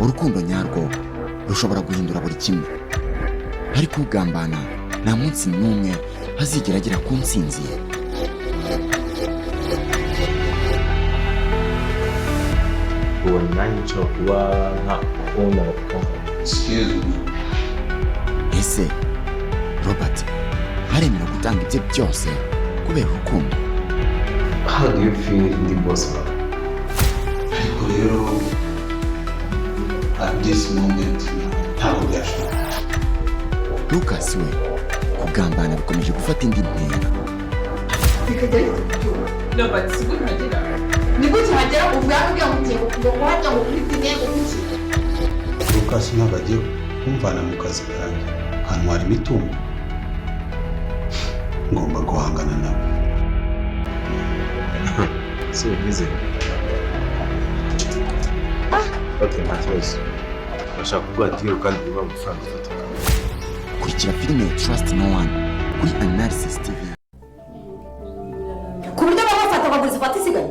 Urukundo nyarwo rushobora guhindura buri kimwe, ariko ugambana nta munsi n'umwe azigera agera ku ntsinzi ye. Ubona nanjye nshobora kuba nka owner of company. Excuse me. Ese Robert aremera gutanga ibye byose kubera urukundo? How do you feel ndi boss wawe? Ariko rero at this moment ntabwo byashoboka. Lucas we kugambana bikomeje gufata indi ntera. Bikajya bihita kubyumva. Robert, si gute uhagera? Ni gute uhagera ubwawe ubwira ngo ugiye ngo kuhajya, ngo kuri dine, ngo kuki? Lucas ntabwo agiye kumvana mu kazi kanjye kantwara imitungo. Ngomba guhangana nawe. Si unyizeye? Okay, nta kibazo. Bashaka kuguha deal kandi urimo amafaranga afatika. Kurikira filime Trust No One kuri Analysis TV. Ku buryo baba bafata bakaguriza fanta isigaye.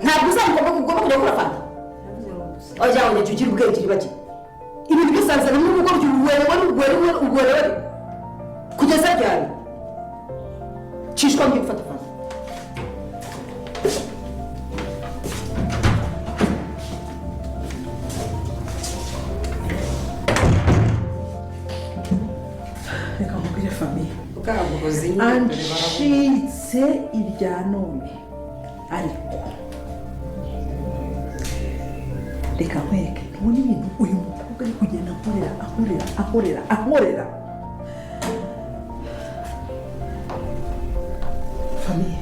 Ntabwo uzamugomba ugomba kujya gukora fanta. Oya oya, jya ugira ubwenge ntibagire ibintu bisanzwe n'urugo ry'ubuwerewere, ubuwerewere, ubuwerewere kugeza ryari? Cishwa ngiye gufata fanta. Reka nkubwire, famiye ancitse irya none, ariko reka nkwereke. Ntubona ibintu uyu mukobwa ari kugenda ankorera, ankorera, ankorera, ankorera, famiye?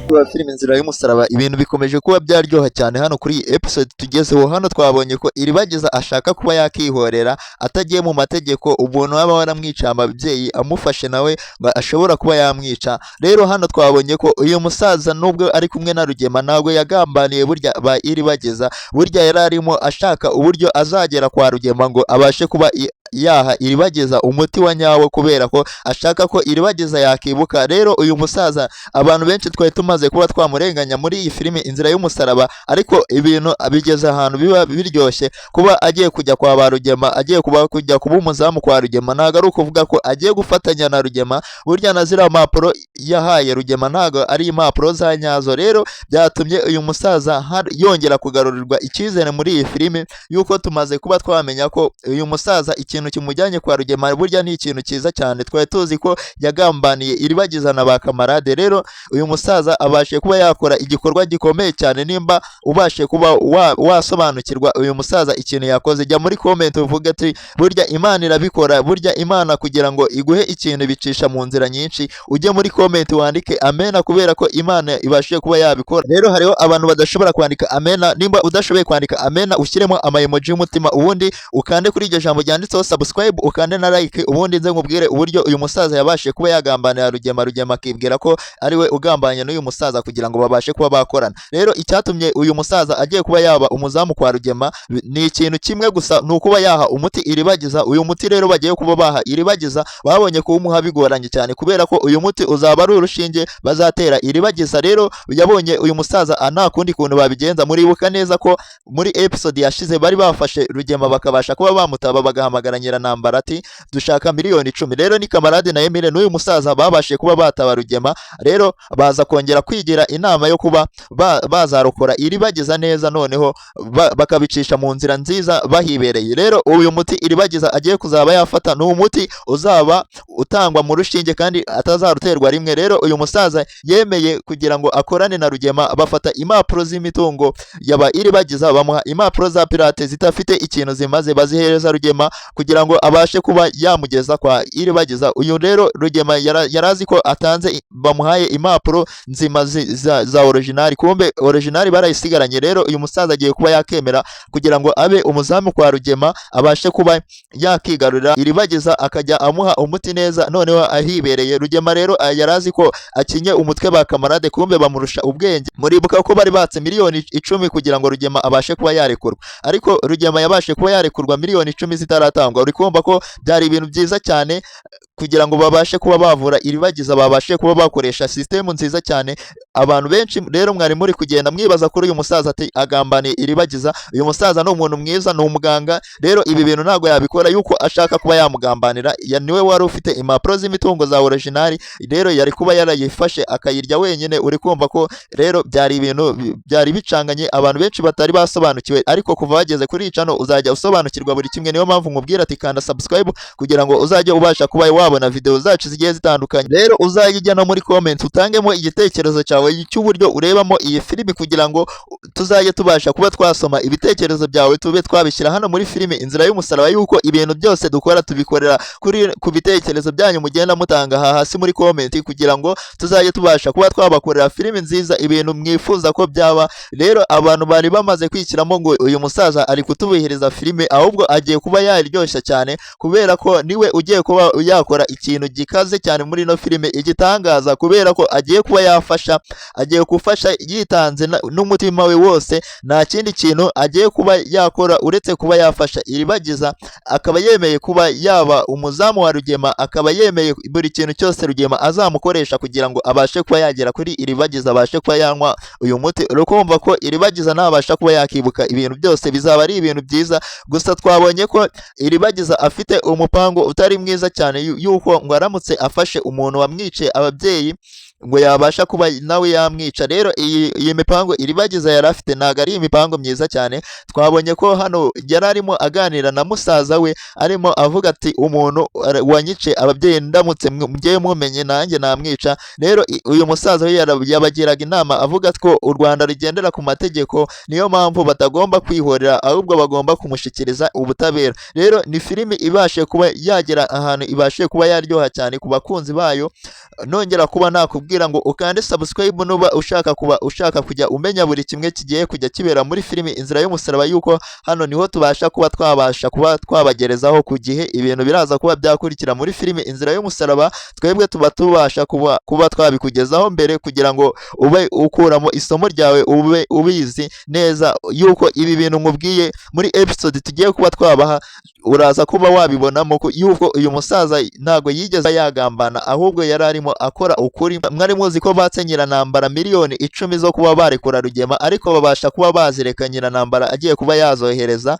Wa filime Inzira y'Umusaraba, ibintu bikomeje kuba byaryoha cyane. Hano kuri iyi episode tugezeho, hano twabonye ko Iribagiza ashaka kuba yakihorera atagiye mu mategeko. Umuntu waba waramwicaye ababyeyi amufashe nawe ngo ashobora kuba yamwica. Rero hano twabonye ko uyu musaza, nubwo ari kumwe na Rugema, ntabwo yagambaniye burya ba Iribagiza. Burya yari arimo ashaka uburyo azagera kwa Rugema ngo abashe kuba yaha Iribagiza umuti wa nyawo, kubera ko ashaka ko Iribagiza yakibuka. Rero uyu musaza, abantu benshi twari tumaze kuba twamurenganya muri iyi filime Inzira y'Umusaraba, ariko ibintu bigeze ahantu biba biryoshye. Kuba agiye kujya kwa ba Rugema, agiye kuba kujya kuba umuzamu kwa Rugema, ntabwo ari ukuvuga ko agiye gufatanya na Rugema. Burya na ziriya mpapuro yahaye Rugema ntabwo ari impapuro za nyazo. Rero byatumye uyu musaza yongera kugarurirwa icyizere muri iyi filime, yuko tumaze kuba twamenya ko uyu musaza ikintu kimujyanye kwa Rugema burya ni ikintu cyiza cyane. Twari tuzi ko yagambaniye Iribagiza na ba kamarade. Rero uyu musaza abashe kuba yakora igikorwa gikomeye cyane. Nimba ubashe kuba wasobanukirwa uyu musaza ikintu yakoze, jya muri comment uvuge ati: "Burya Imana irabikora." Burya Imana kugira ngo iguhe ikintu ibicisha mu nzira nyinshi. Ujye muri comment wandike amena, kubera ko Imana ibashije kuba yabikora. Rero hariho abantu badashobora kwandika amena. Nimba udashoboye kwandika amena, ushyiremo ama emoji y'umutima, ubundi ukande kuri iryo jambo ryanditseho subscribe, ukande na like, ubundi nze nkubwire uburyo uyu musaza yabashije kuba yagambanira Rugema, Rugema akibwira ko ari we ugambanye n'uyu musaza kugira ngo babashe kuba bakorana. Rero icyatumye uyu musaza agiye kuba yaba umuzamu kwa Rugema ni ikintu kimwe gusa, ni ukuba yaha umuti Iribagiza. Uyu muti rero bagiye kuba baha Iribagiza, babonye kuwumuha bigoranye cyane, kubera ko uyu muti uzaba ari urushinge bazatera Iribagiza. Rero yabonye uyu musaza nta kundi kuntu babigenza. Muribuka neza ko muri episode yashize bari bafashe Rugema, bakabasha kuba bamutaba, bagahamagara Nyiranambara ati: "Dushaka miliyoni 10." Rero ni kamarade na Emile n'uyu musaza babashije kuba bataba Rugema. Rero baza kongera kwigira inama yo kuba bazarokora Iribagiza neza, noneho bakabicisha mu nzira nziza bahibereye. Rero uyu muti Iribagiza agiye kuzaba yafata ni umuti uzaba utangwa mu rushinge kandi atazaruterwa rimwe. Rero uyu musaza yemeye kugira ngo akorane na Rugema, bafata impapuro z'imitungo yaba Iribagiza, bamuha impapuro za pirate zidafite ikintu zimaze, bazihereza Rugema kugira ngo abashe kuba yamugeza kwa Iribagiza. Uyu rero Rugema yari azi ko atanze, bamuhaye impapuro nzima za original, kumbe original barayisigaranye. Rero uyu musaza agiye kuba yakemera kugira ngo abe umuzamu kwa Rugema, abashe kuba yakigarurira Iribagiza, akajya amuha umuti neza noneho ahibereye. Rugema rero yari azi ko akinye umutwe ba kamarade, kumbe bamurusha ubwenge. Muribuka ko bari batse miliyoni 10 kugira ngo Rugema abashe kuba yarekurwa, ariko Rugema yabashe kuba yarekurwa miliyoni 10 zitaratangwa. Uri kumva ko byari ibintu byiza cyane. Kugira ngo babashe kuba bavura Iribagiza, babashe kuba bakoresha sisitemu nziza cyane. Abantu benshi rero mwari muri kugenda mwibaza kuri uyu musaza ati agambaniye Iribagiza. Uyu musaza ni umuntu mwiza, ni umuganga, rero ibi bintu ntabwo yabikora yuko ashaka kuba yamugambanira. Ya niwe wari ufite impapuro z'imitungo za original, rero yari kuba yarayifashe akayirya wenyine. Uri kumva ko rero byari ibintu byari bicanganye, abantu benshi batari basobanukiwe, ariko kuva bageze kuri iyi channel uzajya usobanukirwa buri kimwe. Niyo mpamvu nkubwira ati kanda subscribe kugira ngo uzajye ubasha kuba wabona video zacu zigiye zitandukanye. Rero uzajya ujya no muri comment utangemo igitekerezo cyawe cy'uburyo urebamo iyi filimi, kugira ngo tuzajye tubasha kuba twasoma ibitekerezo byawe, tube twabishyira hano muri filimi Inzira y'Umusaraba, yuko ibintu byose dukora tubikorera kuri ku bitekerezo byanyu mugenda mutanga aha hasi muri comment, kugira ngo tuzajye tubasha kuba twabakorera filimi nziza, ibintu mwifuza ko byaba. Rero abantu bari bamaze kwishyiramo ngo uyu musaza ari kutubihiriza filime, ahubwo agiye kuba yaryoshya cyane, kubera ko niwe ugiye kuba yakora ikintu gikaze cyane muri ino filime, igitangaza, kubera ko agiye kuba yafasha, agiye gufasha yitanze n'umutima we wose. Nta kindi kintu agiye kuba yakora uretse kuba yafasha Iribagiza, akaba yemeye kuba yaba umuzamu wa Rugema, akaba yemeye buri kintu cyose Rugema azamukoresha kugira ngo abashe kuba yagera kuri Iribagiza, abashe kuba yanywa uyu muti. Urikumva ko Iribagiza ntabasha kuba yakibuka ibintu byose, bizaba ari ibintu byiza. Gusa twabonye ko Iribagiza afite umupango utari mwiza cyane, yuko ngo aramutse afashe umuntu wamwiciye ababyeyi ngo yabasha kuba nawe yamwica. Rero iyi mipango Iribagiza yari afite ntabwo ari imipango myiza cyane. Twabonye ko hano yari arimo aganira na musaza we, arimo avuga ati umuntu wanyice ababyeyi ndamutse ngiye mumenye nanjye namwica. Rero uyu musaza we yabagiraga inama avuga ko u Rwanda rugendera ku mategeko, niyo mpamvu batagomba kwihorera, ahubwo bagomba kumushyikiriza ubutabera. Rero ni filimi ibashe kuba yagera ahantu ibashe kuba yaryoha cyane ku bakunzi bayo. Nongera kuba nakubwira ngo ukande subscribe nuba ushaka kuba ushaka kujya umenya buri kimwe kigiye kujya kibera muri filimi Inzira y'Umusaraba, yuko hano niho tubasha kuba twabasha kuba twabagerezaho ku gihe ibintu biraza kuba byakurikira muri filimi Inzira y'Umusaraba. Twebwe tuba tubasha kuba twabikugezaho mbere kugira ngo ube ukuramo isomo ryawe, ube ubizi neza yuko ibi bintu nkubwiye muri episode tugiye kuba twabaha uraza kuba wabibonamo ko yuko uyu musaza ntago yigeze yagambana, ahubwo yari arimo akora ukuri. Mwari muzi ko batse Nyiranambara miliyoni 10 zo kuba barekura Rugema, ariko babasha kuba bazireka Nyiranambara agiye kuba yazohereza,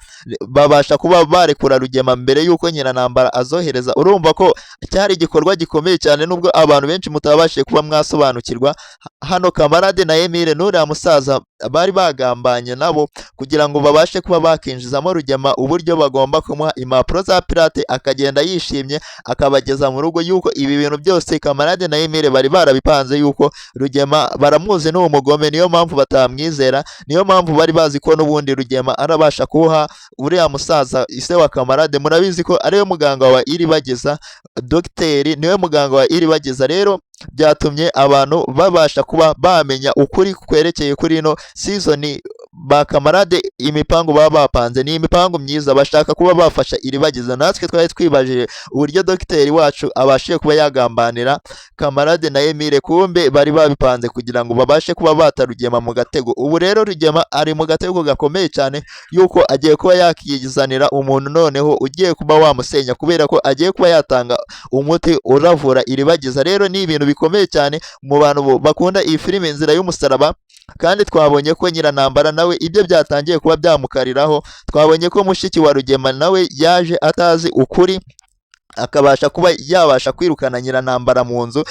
babasha kuba barekura Rugema mbere y'uko Nyiranambara azohereza. Urumva ko cyari igikorwa gikomeye cyane, nubwo abantu benshi mutabashije kuba mwasobanukirwa. Hano Kamarade na Emile n'uriya musaza bari bagambanye nabo kugira ngo babashe kuba bakinjizamo Rugema uburyo bagomba kumuha impapuro za pirate, akagenda yishimye akabageza mu rugo, yuko ibi bintu byose Kamarade na Emile bari barabipanze, yuko Rugema baramuzi n'uwo mugome, niyo mpamvu batamwizera, niyo mpamvu bari bazi ko n'ubundi Rugema arabasha kuha uriya musaza ise wa Kamarade. Murabizi ko ariwe muganga wa Iribagiza, dogiteri niwe muganga wa Iribagiza. Rero byatumye abantu babasha kuba bamenya ukuri kwerekeye kuri ino season. Ba Kamarade imipango baba bapanze ni imipango myiza, bashaka kuba bafasha Iribagiza. Natwe twari twibajije uburyo dogiteri wacu abashije kuba yagambanira Kamarade na Emile, kumbe bari babipanze kugira ngo babashe kuba bata Rugema mu gatego. Ubu rero Rugema ari mu gatego gakomeye cyane, yuko agiye kuba yakizanira umuntu noneho ugiye kuba wamusenya, kubera ko agiye kuba yatanga umuti uravura Iribagiza. Rero ni ibintu bikomeye cyane mu bantu bakunda iyi filime Inzira y'Umusaraba. Kandi twabonye ko Nyiranambara nawe ibyo byatangiye kuba byamukariraho. Twabonye ko mushiki wa Rugema nawe yaje atazi ukuri, akabasha kuba yabasha kwirukana Nyiranambara mu nzu,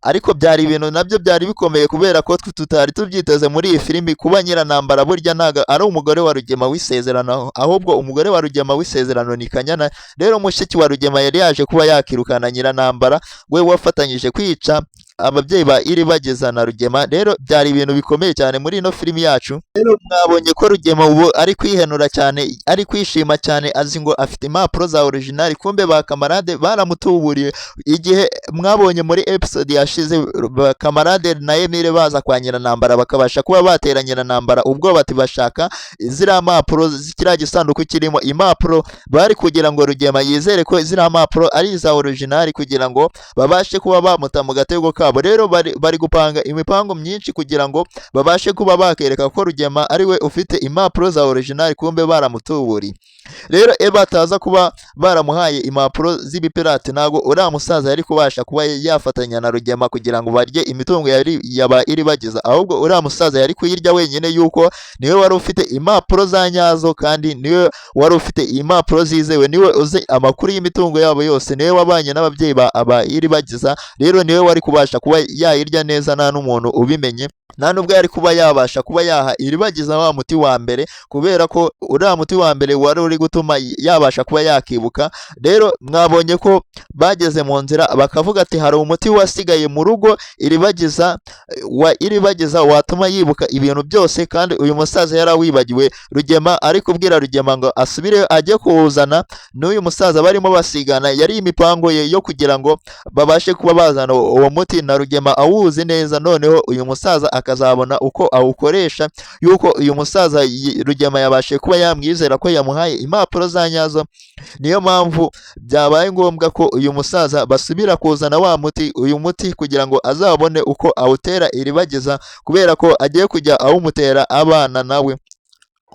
ariko byari ibintu nabyo byari bikomeye, kubera ko tutari tubyiteze muri iyi filimi kuba Nyiranambara burya ntago ari umugore wa Rugema w'isezerano, ahubwo umugore wa Rugema w'isezerano ni Kanyana. Rero mushiki wa Rugema yari yaje kuba yakirukana Nyiranambara we wafatanyije kwica ababyeyi ba Iribagiza na Rugema. Rero byari ibintu bikomeye cyane muri ino filimi yacu. Rero mwabonye ko Rugema ubu ari kwihenura cyane, ari kwishima cyane, azi ngo afite impapuro za original, kumbe ba Kamarade baramutuburiye. Igihe mwabonye muri episode yashize ba Kamarade na Emile baza kwa Nyiranambara, bakabasha kuba batera Nyiranambara ubwo bati bashaka ziriya mpapuro, kiriya gisanduku kirimo impapuro, bari kugira ngo Rugema yizere ko ziriya mpapuro ari iza original, kugira ngo babashe kuba bamuta mu gatego kabo. kabo. Rero bari gupanga imipango myinshi kugira ngo babashe kuba bakereka ko Rugema ari we ufite impapuro za original, kumbe baramutuburiye. Rero eba ataza kuba baramuhaye impapuro z'ibipirate, ntabwo uriya musaza yari kubasha kuba yafatanya na Rugema kugira ngo barye imitungo yari yaba Iribagiza, ahubwo uriya musaza yari kuyirya wenyine, yuko niwe wari ufite impapuro za nyazo kandi niwe wari ufite impapuro zizewe, niwe uzi amakuru y'imitungo yabo yose, niwe wabanye n'ababyeyi ba aba Iribagiza. Rero niwe wari kubasha kuba yayirya neza nta n'umuntu ubimenye, nta nubwo yari kuba yabasha kuba yaha Iribagiza wa muti wa mbere, kubera ko uriya muti wa mbere wari uri gutuma yabasha kuba yakibuka. Rero mwabonye ko bageze mu nzira bakavuga ati hari umuti wasigaye mu rugo Iribagiza wa Iribagiza watuma yibuka ibintu byose, kandi uyu musaza yarawibagiwe. Rugema ari kubwira Rugema ngo asubire ajye kuwuzana, n'uyu musaza barimo basigana yari imipango ye yo kugira ngo babashe kuba bazana uwo muti na Rugema awuzi neza, noneho uyu musaza akazabona uko awukoresha, yuko uyu musaza Rugema yabashe kuba yamwizera ko yamuhaye impapuro za nyazo. Niyo mpamvu byabaye ngombwa ko uyu musaza basubira kuzana wa muti, uyu muti kugira ngo azabone uko awutera Iribagiza, kubera ko agiye kujya awumutera abana nawe.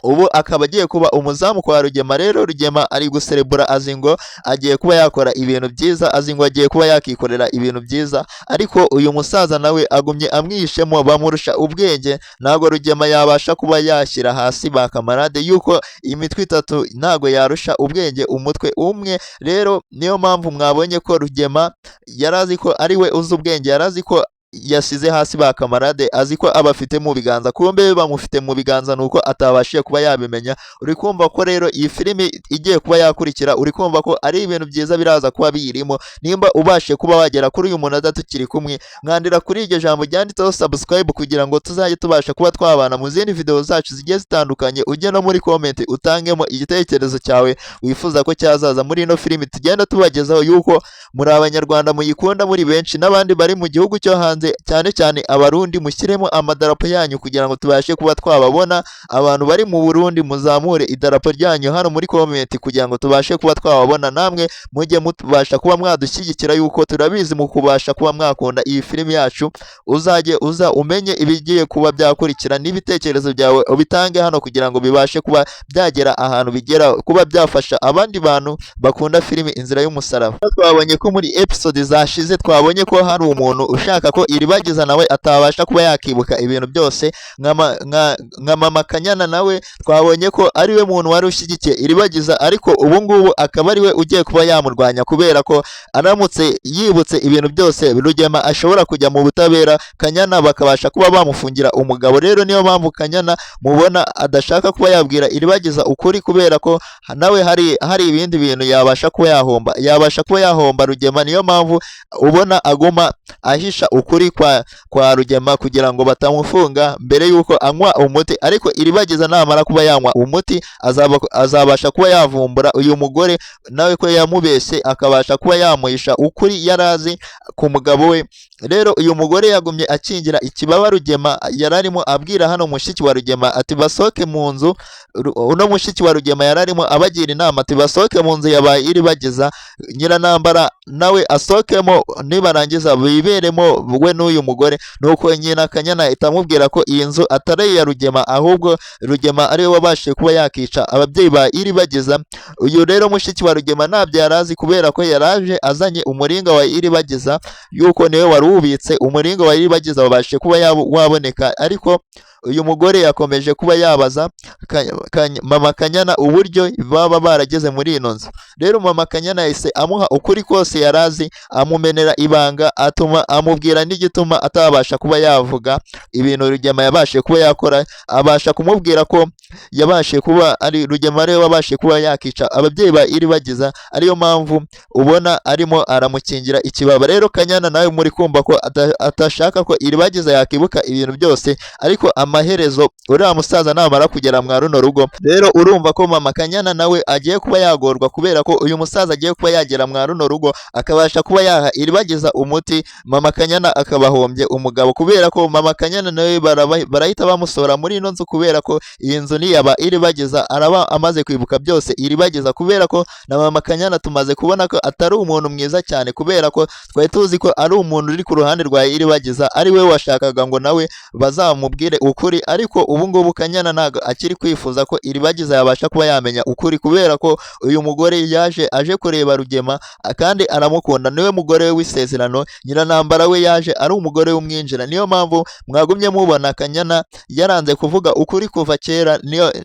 Ubu akaba agiye kuba umuzamu kwa Rugema. Rero Rugema ari guserebura, azi ngo agiye kuba yakora ibintu byiza, azi ngo agiye kuba yakikorera ibintu byiza, ariko uyu musaza nawe agumye amwihishemo, bamurusha ubwenge. Ntabwo Rugema yabasha kuba yashyira hasi ba kamarade, yuko imitwe itatu ntabwo yarusha ubwenge umutwe umwe. Rero niyo mpamvu mwabonye ko Rugema yari azi ko ari we uzi ubwenge, yari azi ko yasize hasi ba kamarade, azi ko abafite mu biganza, kumbe bamufite mu biganza nuko atabashije kuba yabimenya. Uri kumva ko rero iyi filimi igiye kuba yakurikira, uri kumva ko ari ibintu byiza biraza kuba biyirimo. Nimba ubashe kuba wagera kuri uyu munota tukiri kumwe, mwandira kuri iryo jambo ryanditseho subscribe kugira ngo tuzajye tubasha kuba twabana mu zindi video zacu zigiye zitandukanye. Ujye no muri comment utangemo igitekerezo cyawe wifuza ko cyazaza muri ino filimi tugenda tubagezaho, yuko muri abanyarwanda muyikunda muri benshi, n'abandi bari mu gihugu cyo hanze, cyane cyane abarundi, mushyiremo amadarapo yanyu kugira ngo tubashe kuba twababona. Abantu bari mu Burundi muzamure idarapo ryanyu hano muri comment kugira ngo tubashe kuba twababona, namwe mujye mubasha kuba mwadushyigikira, yuko turabizi mu kubasha kuba mwakunda iyi filimi yacu. Uzajye uza umenye ibigiye kuba byakurikira, n'ibitekerezo byawe ubitange hano kugira ngo bibashe kuba byagera ahantu bigera, kuba byafasha abandi bantu bakunda filimi Inzira y'Umusaraba. Twabonye ko muri episode zashize twabonye ko hari umuntu ushaka ko Iribagiza nawe atabasha kuba yakibuka ibintu byose, nka mama Kanyana nawe twabonye ko ari we muntu wari ushyigikiye Iribagiza, ariko ubu ngubu akaba ari we ugiye kuba yamurwanya, kubera ko aramutse yibutse ibintu byose Rugema ashobora kujya mu butabera, Kanyana bakabasha kuba bamufungira umugabo. Rero niyo mpamvu Kanyana mubona adashaka kuba yabwira Iribagiza ukuri, kubera ko nawe hari ibindi bintu yabasha kuba yahomba, yabasha kuba yahomba Rugema. Niyo mpamvu ubona aguma ahisha ukuri kwa Rugema kugira ngo batamufunga mbere y'uko anywa umuti. Ariko Iribagiza namara kuba yanywa umuti azabasha kuba yavumbura uyu mugore nawe ko yamubeshye, akabasha kuba yamuhisha ukuri yari azi ku mugabo we. Rero uyu mugore yagumye akingira ikibaba Rugema, yari arimo abwira hano mushiki wa Rugema ati basohoke mu nzu. Uno mushiki wa Rugema yari arimo abagira inama ati basohoke mu nzu yabaye Iribagiza, Nyiranambara nawe asohokemo, nibarangiza biberemo we n'uyu mugore. Nuko nyina Kanyana ahita amubwira ko iyi nzu atari iya Rugema, ahubwo Rugema ariwe wabashije kuba yakica ababyeyi ba Iribagiza. Uyu rero mushiki wa Rugema ntabyo yari azi, kubera ko yaraje azanye umuringa wa Iribagiza, yuko niwe wari uwubitse. Umuringa wa Iribagiza wabashije kuba waboneka, ariko uyu mugore yakomeje kuba yabaza mama Kanyana uburyo baba barageze muri ino nzu. Rero mama Kanyana yahise amuha ukuri kose yari azi, amumenera ibanga, atuma amubwira n'igituma atabasha kuba yavuga ibintu Rugema yabashije kuba yakora. Abasha kumubwira ko yabashije kuba ari Rugema ariwe wabashije kuba yakica ababyeyi ba Iribagiza, ariyo mpamvu ubona arimo aramukingira ikibaba. Rero Kanyana nawe muri kumva ko atashaka ko Iribagiza yakibuka ibintu byose, ariko Amaherezo uriya musaza namara kugera mwa runo rugo, rero urumva ko mama Kanyana nawe agiye kuba yagorwa, kubera ko uyu musaza agiye kuba yagera mwa runo rugo akabasha kuba yaha Iribagiza umuti, mama Kanyana akabahombye umugabo, kubera ko mama Kanyana nawe barahita bamusohora muri ino nzu, kubera ko iyi nzu niyaba Iribagiza araba amaze kwibuka byose Iribagiza, kubera ko na mama Kanyana tumaze kubona ko atari umuntu mwiza cyane, kubera ko twari tuzi ko ari umuntu uri ku ruhande rwa Iribagiza, ari we washakaga ngo nawe bazamubwire ukuri, ariko ubu ngubu Kanyana ntabwo akiri kwifuza ko Iribagiza yabasha kuba yamenya ukuri, kubera ko uyu mugore yaje aje kureba Rugema kandi aramukunda, niwe mugore we w'isezerano. Nyiranambara we yaje ari umugore w'umwinjira, niyo mpamvu mwagumye mubona Kanyana yaranze kuvuga ukuri kuva kera,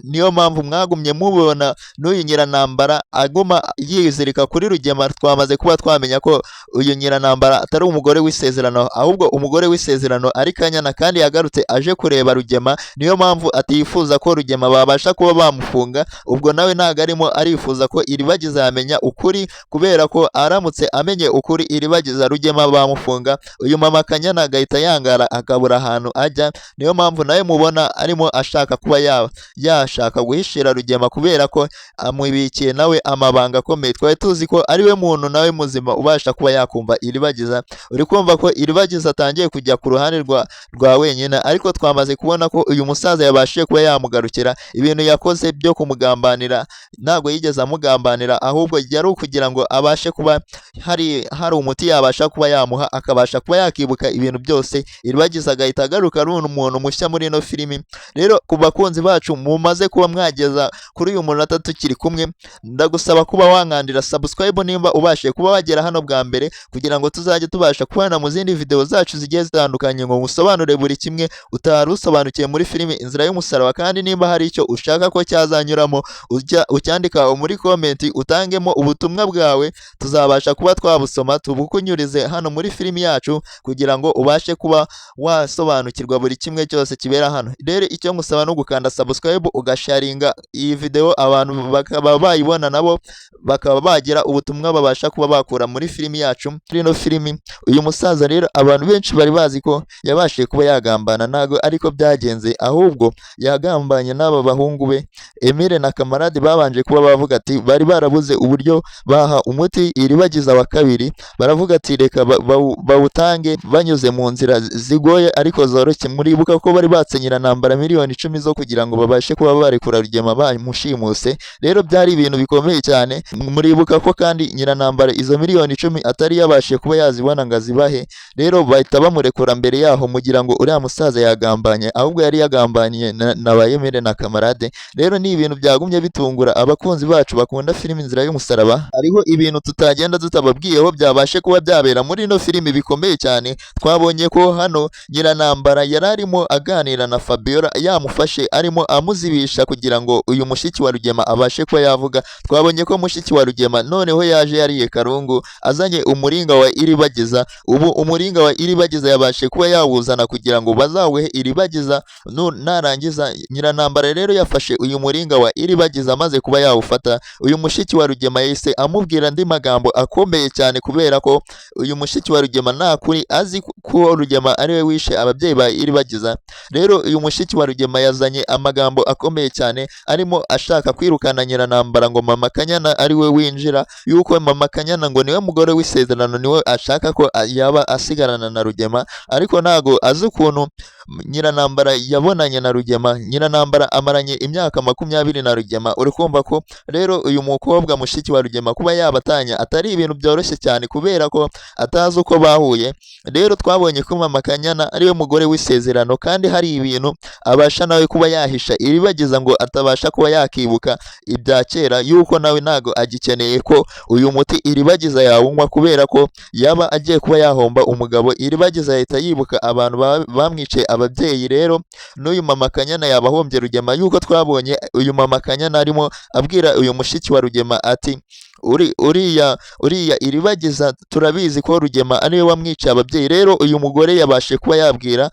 niyo mpamvu mwagumye mubona n'uyu Nyiranambara aguma yizirika kuri Rugema. Twamaze kuba twamenya ko uyu Nyiranambara atari umugore w'isezerano, ahubwo umugore w'isezerano ari Kanyana, kandi yagarutse aje kureba Rugema, niyo mpamvu atifuza ko Rugema babasha kuba bamufunga. Ubwo nawe ntabwo arimo arifuza ko Iribagiza yamenya ukuri, kubera ko aramutse amenye ukuri Iribagiza Rugema bamufunga, uyu mama Kanyana agahita yangara akabura ahantu ajya. Niyo mpamvu nawe mubona arimo ashaka kuba yashaka guhishira Rugema, kubera ko amubikiye nawe amabanga akomeye. Twari tuzi ko ari we muntu nawe muzima ubasha kuba yakumva Iribagiza. Uri kumva ko Iribagiza atangiye kujya ku ruhande rwa wenyine, ariko twamaze kubona ko uyu musaza yabashije kuba yamugarukira. Ibintu yakoze byo kumugambanira ntabwo yigeze amugambanira, ahubwo yari ukugira ngo abashe kuba hari umuti yabasha kuba yamuha, akabasha kuba yakibuka ibintu byose. Iribagiza agahita agaruka ari umuntu mushya muri ino filimi. Rero ku bakunzi bacu mumaze kuba mwageza kuri uyu munota tukiri kumwe, ndagusaba kuba wankandira subscribe nimba ubashije kuba wagera hano bwa mbere, kugira ngo tuzajye tubasha kubana mu zindi video zacu zigiye zitandukanye, ngo ngusobanure buri kimwe utari usobanukiwe muri filimi Inzira y'Umusaraba. Kandi nimba hari icyo ushaka ko cyazanyuramo, ucyandika muri comment, utangemo ubutumwa bwawe, tuzabasha kuba twabusoma tubukunyurize hano muri filimi yacu, kugira ngo ubashe kuba wasobanukirwa buri kimwe cyose kibera hano. Rero icyo ngusaba no gukanda subscribe, ugasharinga iyi video, abantu bakaba bayibona nabo bakaba bagira ubutumwa babasha kuba bakura muri filimi yacu. Muri ino filimi uyu musaza rero abantu benshi bari bazi ko yabashije kuba yagambana, ntago ariko byagenze, ahubwo yagambanye n'aba bahungu be Emile na Kamarade. Babanje kuba bavuga ati bari barabuze uburyo baha umuti Iribagiza wa kabiri, baravuga ati reka bawutange banyuze mu nzira zigoye ariko zoroshye. Muribuka ko bari batse Nyiranambara 10,000,000 zo kugira ngo babashe kuba barekura Rugema bamushimuse. Rero byari ibintu bikomeye cyane. Muribuka ko kandi Nyiranambara izo 10,000,000 atari yabashije kuba yazibona ngo azibahe, rero bahita bamurekura mbere yaho, mugira ngo uriya musaza yagambanye, ahubwo yari yagambaniye na ba Emile na Kamarade. Rero ni ibintu byagumye bitungura abakunzi bacu bakunda filimi Inzira y'Umusaraba. Hariho ibintu tutagenda tutababwiyeho byabashe kuba byabera muri ino filimi bikomeye cyane. Twabonye ko hano Nyiranambara yari arimo aganira na Fabiola, yamufashe arimo amuzibisha kugira ngo uyu mushiki wa Rugema abashe kuba yavuga. Twabonye ko mushiki wa Rugema noneho yaje yariye karungu, azanye umuringa wa Iribagiza. Ubu umuringa wa Iribagiza yabashe kuba yawuzana kugira ngo bazawuhe Iribagiza narangiza. Nyiranambara rero yafashe uyu muringa wa Iribagiza, amaze kuba yawufata, uyu mushiki wa Rugema yahise amubwira andi magambo akomeye cyane, kubera ko uyu mushiki wa Rugema nta kuri azi ko Rugema ari we wishe ababyeyi ba Iribagiza. Rero uyu mushiki wa Rugema yazanye amagambo akomeye cyane, arimo ashaka kwirukana Nyiranambara ngo mama Kanyana ari we winjira, yuko mama Kanyana ngo niwe mugore w'isezerano, niwe ashaka ko yaba asigarana na Rugema, ariko ntago azi ukuntu Nyiranambara yabonanye na Rugema. Nyiranambara amaranye imyaka 20 na Rugema. Uri kumva ko rero uyu mukobwa mushiki wa Rugema kuba yabatanya atari ibintu byoroshye cyane, kubera ko atazi uko bahuye. Rero twabonye ko mama Kanyana ariwe mugore w'isezerano, kandi hari ibintu abasha nawe kuba yahisha Iribagiza ngo atabasha kuba yakibuka ibya kera, yuko nawe ntago agikeneye ko uyu muti Iribagiza yawunywa, kubera ko yaba agiye kuba yahomba umugabo. Iribagiza yahita yibuka abantu bamwiciye ababyeyi. Rero n'uyu mama Kanyana yabahombye Rugema, yuko twabonye uyu mama Kanyana arimo abwira uyu mushiki wa Rugema ati uriya Iribagiza turabizi ko Rugema ariwe wamwiciye ababyeyi. Rero uyu mugore yabashe kuba yabwira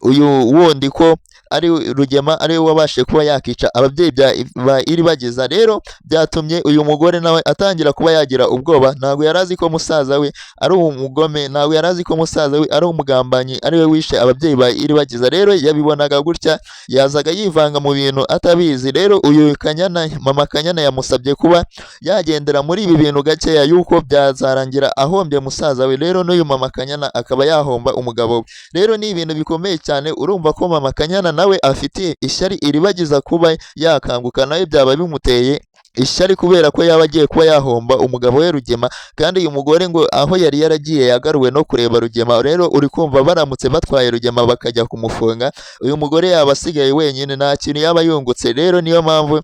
uyu wundi ko ari Rugema ari we wabashije kuba yakica ababyeyi ba Iribagiza. Rero byatumye uyu mugore nawe atangira kuba yagira ubwoba. Ntabwo yari azi ko musaza we ari umugome, ntabwo yari azi ko musaza we ari umugambanyi, ari we wishe ababyeyi ba Iribagiza. Rero yabibonaga gutya, yazaga yivanga mu bintu atabizi. Rero uyu Kanyana, mama Kanyana yamusabye kuba yagendera muri ibi bintu gakeya, yuko byazarangira ahombye musaza we, rero n'uyu mama Kanyana akaba yahomba umugabo we. Rero ni ibintu bikomeye cyane. Urumva ko mama Kanyana nawe afitiye ishyari Iribagiza, kuba yakanguka nawe byaba bimuteye ishyari, kubera ko yaba agiye kuba yahomba umugabo we Rugema. Kandi uyu mugore ngo aho yari yaragiye yagaruwe no kureba Rugema. Rero uri kumva baramutse batwaye Rugema bakajya kumufunga, uyu mugore yaba asigaye wenyine, nta kintu yaba yungutse. Rero niyo mpamvu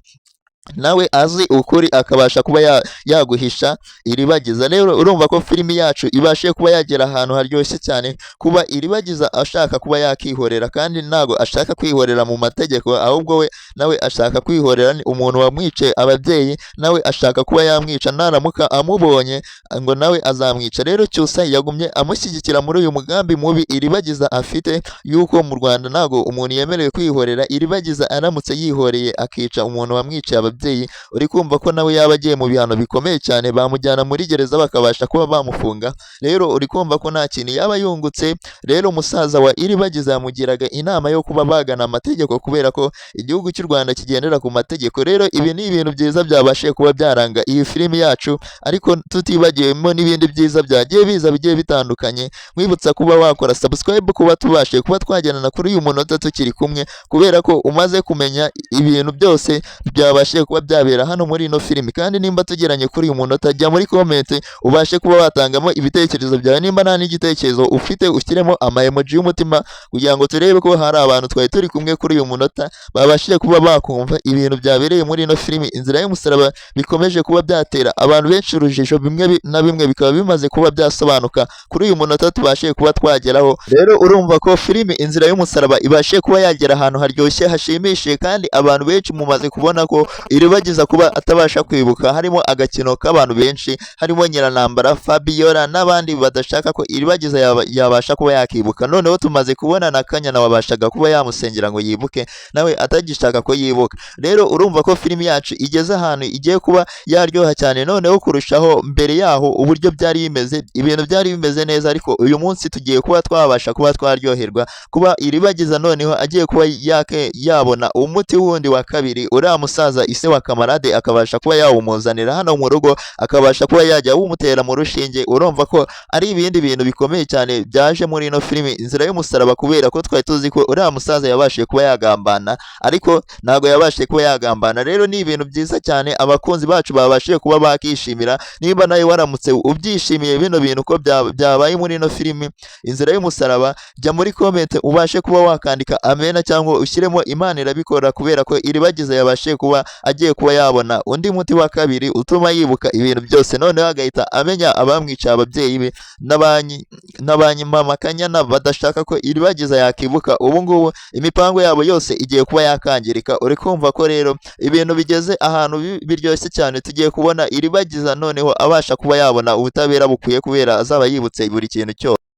nawe azi ukuri akabasha kuba yaguhisha Iribagiza. Rero urumva ko filimi yacu ibashe kuba yagera ahantu haryoshye cyane, kuba Iribagiza ashaka kuba yakihorera, kandi ntago ashaka kwihorera mu mategeko, ahubwo we nawe ashaka kwihorera ni umuntu wamwice ababyeyi, nawe ashaka kuba yamwica naramuka amubonye, ngo nawe azamwica. Rero Cyusa yagumye amushyigikira muri uyu mugambi mubi Iribagiza afite, yuko mu Rwanda ntago umuntu yemerewe kwihorera. Iribagiza aramutse yihoreye akica umuntu wamwiciye ababyeyi, uri kumva ko nawe yaba agiye mu bihano bikomeye cyane, bamujyana muri gereza bakabasha kuba bamufunga. Rero uri kumva ko nta kintu yaba yungutse. Rero umusaza wa Iribagiza yamugiraga inama yo kuba bagana amategeko, kubera ko igihugu cy'u Rwanda kigendera ku mategeko. Rero ibi ni ibintu byiza byabashije kuba byaranga iyi filimi yacu, ariko tutibagiwemo n'ibindi byiza byagiye biza bigiye bitandukanye. Nkwibutsa kuba wakora subscribe, kuba tubashije kuba twagendana kuri uyu munota tukiri kumwe, kubera ko umaze kumenya ibintu byose byabashije kuba byabera hano muri ino filimi. Kandi nimba tugeranye kuri uyu munota, jya muri comment ubashe kuba watangamo ibitekerezo byawe. Nimba nta n'igitekerezo ufite, ushyiremo ama emoji y'umutima, kugira ngo turebe ko hari abantu twari turi kumwe kuri uyu munota babashije kuba bakumva ibintu byabereye muri ino filimi Inzira y'Umusaraba, bikomeje kuba byatera abantu benshi urujijo, bimwe na bimwe bikaba bimaze kuba byasobanuka kuri uyu munota tubashije kuba twageraho. Rero urumva ko filimi Inzira y'Umusaraba ibashije kuba yagera ahantu haryoshye hashimishije, kandi abantu benshi mumaze kubona ko Iribagiza kuba atabasha kwibuka harimo agakino k'abantu benshi, harimo Nyiranambara, Fabiola n'abandi badashaka ko Iribagiza yabasha kuba yakibuka. Noneho tumaze kubona na Kanyana wabashaga kuba yamusengera ngo yibuke, nawe atagishaka ko yibuka. Rero urumva ko filimi yacu igeze ahantu igiye kuba yaryoha cyane noneho kurushaho mbere yaho uburyo byari bimeze. Ibintu byari bimeze neza, ariko uyu munsi tugiye kuba twabasha kuba twaryoherwa, kuba Iribagiza noneho agiye kuba yabona umuti wundi wa kabiri, uriya musaza ise wa Kamarade akabasha kuba yawumuzanira hano mu rugo, akabasha kuba yajya awumutera mu rushinge. Urumva ko ari ibindi bintu bikomeye cyane byaje muri ino filimi Inzira y'Umusaraba, kubera ko twari tuzi ko uriya musaza yabashije kuba yagambana, ariko ntabwo yabashije kuba yagambana. Rero ni ibintu byiza cyane abakunzi bacu babashije kuba bakishimira. Niba nawe waramutse ubyishimiye bino bintu ko byabaye muri ino filimi Inzira y'Umusaraba, jya muri comment ubashe kuba wakandika amena, cyangwa ushyiremo Imana irabikora, kubera ko Iribagiza yabashije kuba agiye kuba yabona undi muti wa kabiri utuma yibuka ibintu byose, noneho agahita amenya abamwicaye ababyeyi be n'abanyimama Kanyana badashaka ko Iribagiza yakibuka. Ubu ngubu imipango yabo yose igiye kuba yakangirika. Uri kumva ko rero ibintu bigeze ahantu biryoshye cyane. Tugiye kubona Iribagiza noneho abasha kuba yabona ubutabera bukwiye, kubera azaba yibutse buri kintu cyose.